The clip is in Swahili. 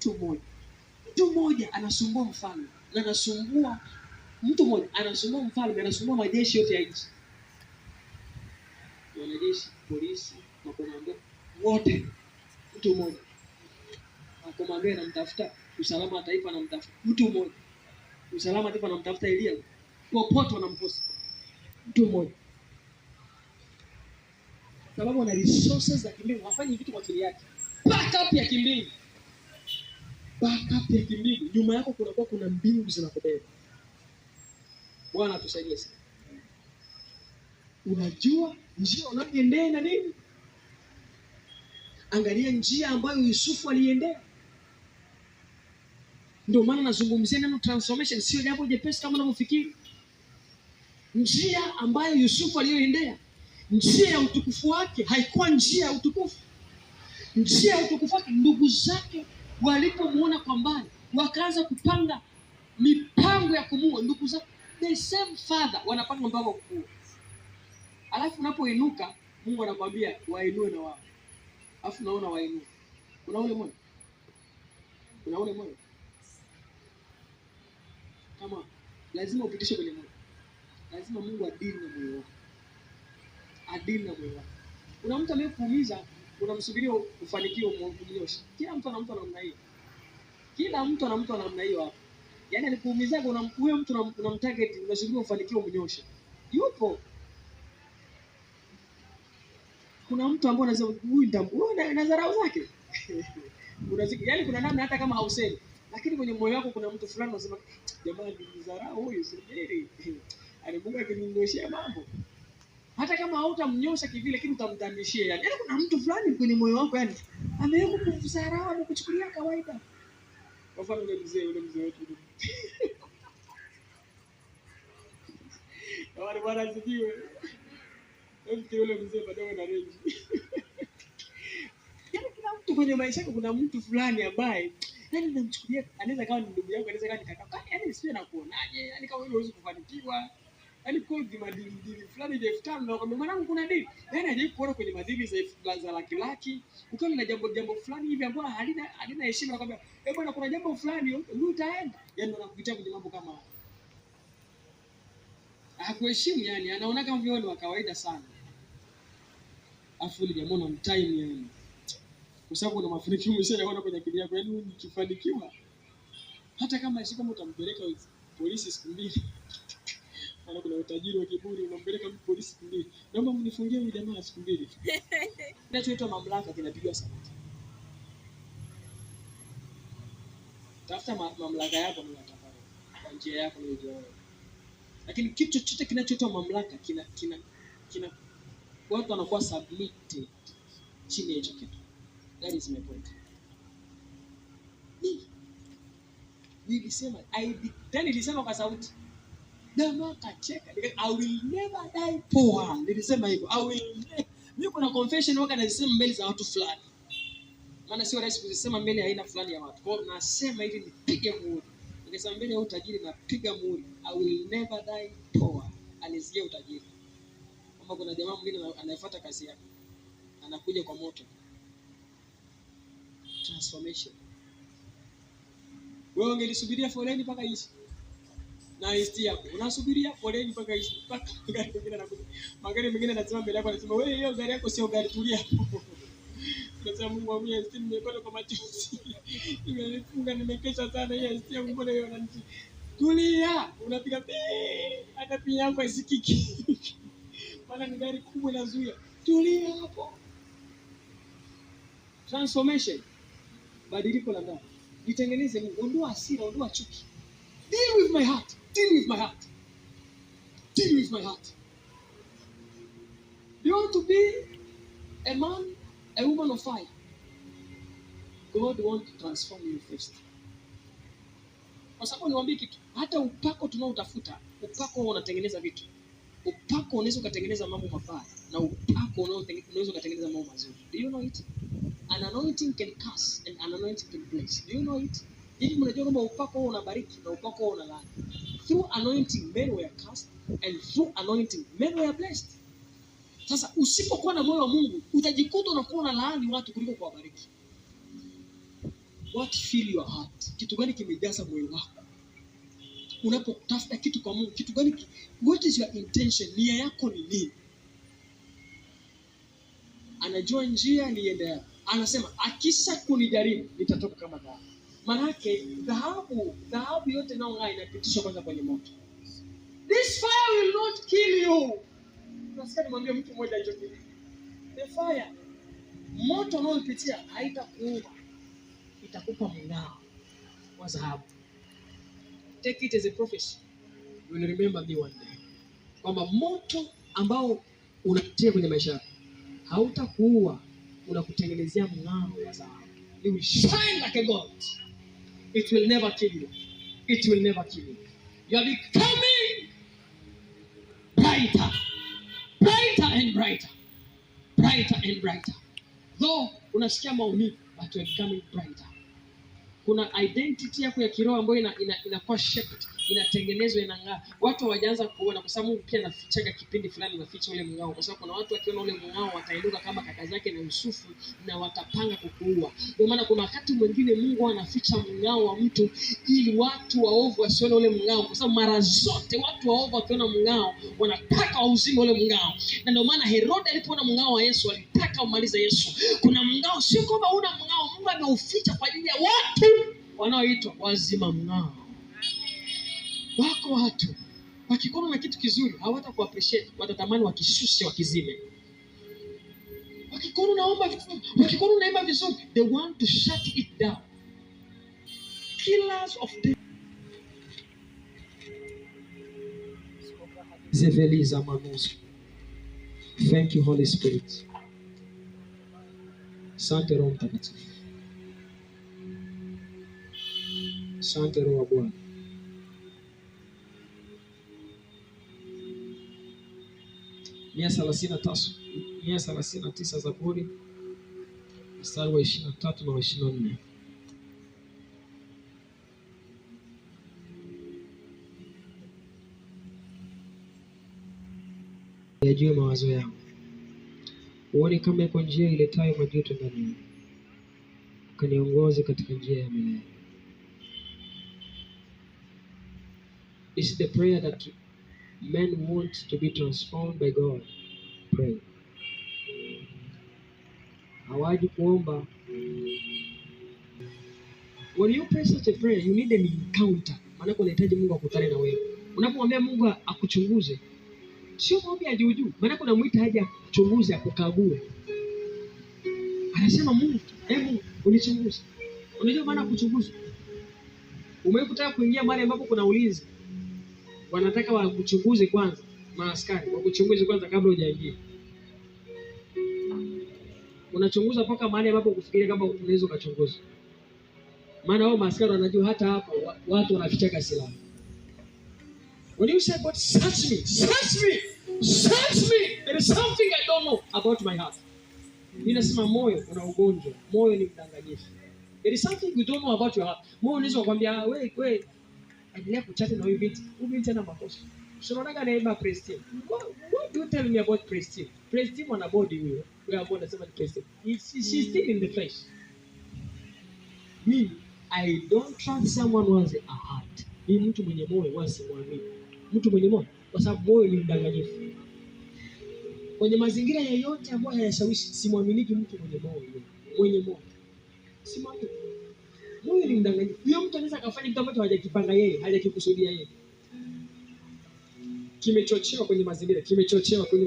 Mtu mmoja, mtu mmoja anasumbua mfalme na anasumbua mtu mmoja anasumbua mfalme, anasumbua majeshi yote ya nchi, wanajeshi, polisi, makomando wote, mtu mmoja. Makomando anamtafuta, usalama wa taifa anamtafuta, mtu mmoja. Usalama wa taifa anamtafuta Elia, popote wanamkosa, mtu mmoja. Sababu ana resources za kimbingu, hafanyi vitu kwa akili yake. Backup ya kimbingu, backup ya kimbingu, nyuma yako kunakuwa kuna mbingu zinakubeba. Bwana atusaidie sana. Unajua njia unayoendea na nini? Angalia njia ambayo Yusufu aliendea. Ndio maana nazungumzia neno transformation, sio jambo jepesi kama unavyofikiri. Njia ambayo Yusufu aliyoendea, njia ya utukufu wake haikuwa njia ya utukufu. Njia ya utukufu wake, ndugu zake walipomuona kwa mbali, wakaanza kupanga mipango ya kumuua. Ndugu zake, the same father, wanapanga mpango wa kumuua. Alafu unapoinuka Mungu anakwambia wainue na wao. Alafu naona wainue. Kuna ule moyo? Kuna ule moyo? Kama lazima upitishe kwenye moyo. Lazima Mungu adili na moyo wako. Adili na moyo wako. Kuna mtu amekuumiza, unamsubiria ufanikiwe umnyoshe. Kila mtu ana mtu namna hiyo. Kila mtu ana mtu namna hiyo hapo. Yaani alikuumizaga huyo mtu unamtarget, unasubiria ufanikiwe umnyoshe. Yupo. Kuna mtu ambaye anasema huyu ndio na dharau zake. Unasikia, yaani kuna namna hata kama hausemi, lakini kwenye moyo wako kuna mtu fulani unasema jamani, nilidharau huyu, subiri. Alimungu akininyoshia mambo. Hata kama hautamnyosha kivile, lakini utamdhamishia yani. Yaani kuna mtu fulani kwenye moyo wako yani ameweka kudharau, amekuchukulia kawaida. Kwa mfano yule mzee wetu. Wale bwana asifiwe. Mtu yule mzee baadaye na renji. Yaani kila mtu kwenye maisha yake kuna mtu fulani ambaye yani namchukulia, anaweza kawa ni ndugu yako, anaweza kawa ni kaka. Yaani sio nakuonaje? Yaani kama wewe huwezi kufanikiwa. Yaani kodi madili dili fulani ya 5000 na kwambia mwanangu kuna dili. Yaani hajawahi kuona kwenye madili za laki laki. Ukiwa na jambo fulani hivi ambalo halina heshima nakwambia, "Eh bwana kuna jambo fulani ndio utaenda." Yaani wanakuitia kwenye mambo kama hayo. Hakuheshimu yani, anaona kama vile ni wa kawaida sana. Afu ile jamaa unamtime yani. Kwa sababu una mafanikio umeshayaona kwenye akili yako, yaani nikifanikiwa hata kama si kama utampeleka polisi siku mbili. Maana kuna utajiri wa kiburi, unampeleka mtu polisi siku mbili. Naomba mnifungie huyu jamaa siku mbili. Kinachoitwa mamlaka kinapigwa sauti. Tafuta mamlaka yako na unataka kwa njia yako unayojua wewe. Lakini kitu chochote kinachoitwa mamlaka kina watu wanakuwa submitted chini ya hicho kitu. That is my point. Nilisema, nilisema kwa sauti. Jamaa akacheka. I will never die poor. Nilisema hivyo. I will never. Mimi kuna confession waka nasema mbele za watu fulani. Maana sio rahisi kuzisema mbele ya aina fulani ya watu. Kwa hiyo nasema ili nipige muhuri. Nikisema mbele ya utajiri napiga muhuri. I will never die poor. Alisikia utajiri. Kama kuna jamaa mwingine anayefuata kazi yako. Anakuja kwa moto. Transformation. Wewe ungelisubiria foleni mpaka ishi. Na ST yako. Unasubiria foleni mpaka ishi. Mpaka gari mengine anakuja. Magari mengine anasema mbele yako anasema wewe hiyo gari yako sio gari, tulia. Unasema Mungu wangu ST nimepata kwa machozi. Nimenifunga nimekesha sana hiyo ST yangu mbona hiyo unaniji. Tulia, unapiga pii hata pii yako haisikiki. Maana ni gari kubwa inazuia. Tulia hapo. Transformation. Badiliko la ndani. Nitengeneze Mungu, ondoa hasira, ondoa chuki. Deal with my heart. Deal with my heart. Deal with my heart. Do you want to be a man, a woman of fire? God wants to transform you first. Kwa sababu niwaambie kitu, hata upako tunaotafuta, upako unatengeneza vitu. Upako unaweza ukatengeneza mambo mabaya na upako unaweza ukatengeneza mambo mazuri. Do you know it? An anointing can curse and an anointing can bless. Do you know it? Hivi mnajua kwamba upako huo unabariki na upako huo unalaani. Through anointing men were cursed and through anointing men were blessed. Sasa usipokuwa na moyo wa Mungu utajikuta unakuwa unalaani watu kuliko kuwabariki. What fill your heart? Kitu gani kimejaza moyo wako? Unapotafuta kitu kwa Mungu, kitu gani? What is your intention? Nia yako ni nini? Anajua njia niendayo. Anasema akisha kunijaribu nitatoka kama dhahabu. Manake dhahabu yote inayong'aa inapitishwa kwanza kwenye moto. This fire will not kill you. Nasikia nimwambie mtu mmoja hicho kitu. The fire, moto unaopitia haitakuua, itakupa mng'ao wa dhahabu. Take it as a prophecy. You will remember me one day. Kwamba moto ambao unapitia kwenye maisha yako hautakuua, unakutengenezea mng'ao wa dhahabu. You will shine like a gold. It will never kill you. It will never kill you. You are becoming brighter, brighter and brighter, brighter and brighter. Though unasikia maumivu, but you are becoming brighter. Kuna identity yako ya kiroho ambayo inakuwa shaped, inatengenezwa, inang'aa. Watu hawajaanza kuona kwa sababu Mungu pia anafichaga kipindi fulani, anaficha ule mng'ao, kwa sababu kuna watu wakiona ule mng'ao watainuka kama kaka zake na Yusufu na watapanga kukuua. Ndio maana kuna wakati mwingine Mungu anaficha mng'ao wa mtu ili watu waovu wasione ule mng'ao, kwa sababu mara zote watu waovu wakiona mng'ao wanataka wauzime ule mng'ao. Na ndio maana Herode alipoona mng'ao wa Yesu alitaka umalize Yesu. Kuna mng'ao, sio kwamba una mng'ao, Mungu ameuficha kwa ajili ya watu wanaoitwa wazima mng'ao. Wako watu wakikuona na kitu kizuri hawata kuappreciate, watatamani wakishushe, wakizime. Wakikuona unaomba vizuri, wakikuona unaimba vizuri, they want to shut it down. Killers of death. Zeveliza manusu. Thank you Holy Spirit. Asante Roho Mtakatifu. Asante Roho wa Bwana. Mia 139 Zaburi mstari wa 23 na 24. Yajue mawazo yangu, uone kama iko njia iletayo majuto ndani yangu, ukaniongoze katika njia ya milele. This is the prayer that men want to be transformed by God. Pray. Hawaji kuomba. When you pray such a prayer, you need an encounter. Maana unahitaji Mungu akutane na wewe. Unapomwambia Mungu akuchunguze, sio maombi ya juu juu. Maana unamuita aje akuchunguze, akukague. Anasema Mungu, hebu unichunguze. Unajua maana kuchunguza? Umewahi kutaka kuingia mahali ambapo kuna ulinzi? Wanataka wakuchunguze kwanza, maaskari wakuchunguze kwanza kabla hujaingia. Unachunguza mpaka mahali ambapo kufikiria kama unaweza ukachunguza. Maana wao maaskari wanajua hata hapo watu wanafichaga silaha. When you say God search me, search me, search me, there is something I don't know about my heart. Ninasema moyo una ugonjwa, moyo ni mdanganyifu. There is something you don't know about your heart. Moyo unaweza kukwambia wewe endelea kuchati na huyu binti. Huyu binti ana makosa. Unaonaga anaimba praise team. What do you tell me about praise team? Praise team ana body huyo. Wewe ambao unasema ni praise team. She's still in the flesh. Me, I don't trust someone who has a heart. Ni mtu mwenye moyo wasimwamini. Mtu mwenye moyo, kwa sababu moyo ni mdanganyifu. Kwenye mazingira yoyote ambayo hayashawishi, simwaminiki mtu mwenye moyo. Mwenye moyo. Simwamini. Moyo ni mdanganyifu. Huyo mtu anaweza akafanya kitu ambacho hajakipanga yeye, hajakikusudia yeye. Kimechochewa kwenye mazingira, kimechochewa kwenye